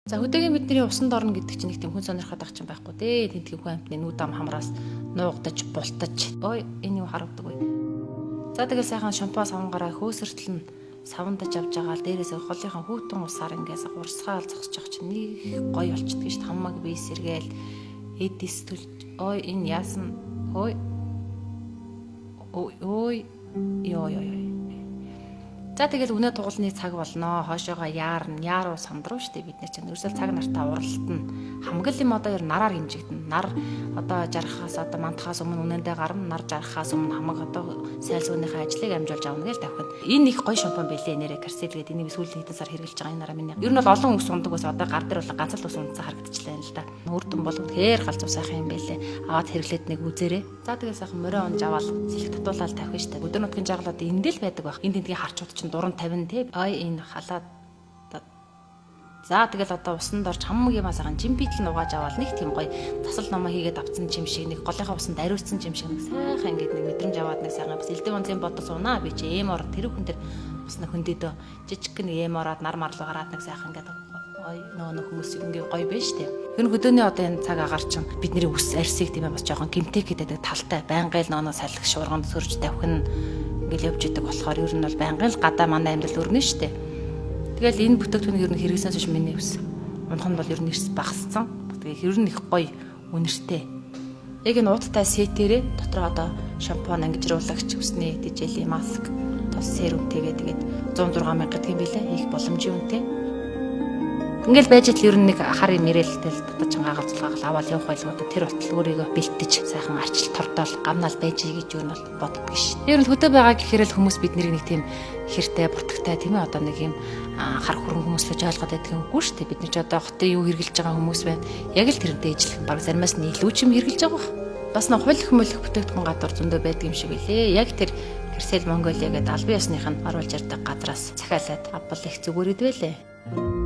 За, хөдөөгийн бидний усанд орно гэдэг чинь нэг тийм хүн сонирхоод байх чинь байхгүй дээ. Тентгийн хүн амтны нүд ам хамраас нуугдаж, бултаж. Ой, энэ юу харагдаг вэ? За, тэгэл сайхан шампунь савнгараа хөөсөртөл нь савндаж авч байгаа л дээрээс холынхаа хүүтэн усаар ингээс урсгаал зогсож явах чинь нэг гоё болчдөг шүү дээ. Хамаг бие сэргээл эдис төлж, ой, энэ яасан, ой ой ой, ёо ёо ёо. За, тэгэл үнэ тугалны цаг болноо. Хойшоогоо яарна. Яаруу сандруу штэ бид нар чинь. Ерөөсөө цаг нартаа уралтна. Хамаг юм одоо ер нараар хэмжигдэнэ. Нар одоо жаргахаас, одоо мантахаас өмнө үнэндээ гарна. Нар жаргахаас өмнө хамаг одоо сайлсгүйнийхээ ажлыг амжуулж авна гэж тавхина. Энэ их гоё шампунь байлээ нэрэ, Карсел гэдэг. Энийг сүүлийн хэдэн сар хэрэглэж байгаа энэ нараа миний. Ер нь бол олон ус ундаг бас одоо гар дээр бол ганц л ус унтсан харагдчихлаа юм л да. Үр дүн бол үнэхээр галзуу сайхан юм байлээ. Аваад хэрэглээд нэг үзээрэй. За, тэгэл сайхан морио унж аваад сэлэг татуулаад тавих штэ. Өдөр нутгийн жаргал одоо эндэл байдаг байх. Энэ тентгийн харчууд чинь 450 те. Ай, энэ халаад. За, тэгэл одоо усанд орж хамаг юмаа сайхан жимпитл нугааж аваад нэг тийм гоё тасал номоо хийгээд авцсан юм шиг, нэг голынхаа усанд ариуцсан юм шиг нэг сайхан ингээд нэг мэдрэмж аваад, нэг сайхан бас элдв онцын бодос унаа би чи эм ор тэр хүн тэр бас нэг хөндөдөө жижиг нэг эм ороод нар марлуу гараад нэг сайхан ингээд гоё нөгөө хүмүүс ингээ гоё байж штэ. Тэр хөдөөний одоо энэ цаг агаар чинь бидний үс арсыг тийм ээ бас жоохон гимтэх гэдэг талтай байнгын л нөгөө салхи шуурганд сөрж тавхин ингээл явж идэг болохоор ер нь бол байнгын л гадаа манай амьдрал өрнө штэ. Тэгэл энэ бүтээгдэхүүнийг ер нь хэрэглэснээс хойш миний үс унах нь бол ер нь эрс багассан. Тэгээ ер нь их гоё үнэртэй. Яг энэ ууттай сетэрээ дотор одоо шампунь, ангижруулагч, үсний дижэлийн маск, тос серумтэйгээ тэгээд 106 мянга гэдэг юм билээ. Их боломжийн үнэтэй. Ингээл байж л ер нь нэг хар юм ирээлтэл татаж гагалзалгаал аваад явах байлгүй одоо тэр болтол өөрийгөө бэлтэж сайхан арчил тордоол гамнаал байж гэж юу нь бол боддог ш. Ер нь хөдөө байгаа гэхээр л хүмүүс бид нэг тийм хэртэй буртагтай тийм ээ одоо нэг юм хар хүрэн хүмүүс л ойлгоод байдаг юм үгүй шүү дээ. Бид нар ч одоо хотын юу хэрэглэж байгаа хүмүүс байна. Яг л тэрнтэй ижилхэн баг заримаас нь илүү ч юм хэрэглэж байгаа бах. Бас нэг хулих мулих бүтээгдэхүүн гадуур зөндөө байдаг юм шиг үлээ. Яг тэр Керсел Монголиа гэдэг албан ёсных нь оруулж ярьдаг газраас захиалаад авбал их зүгээр идвэлээ.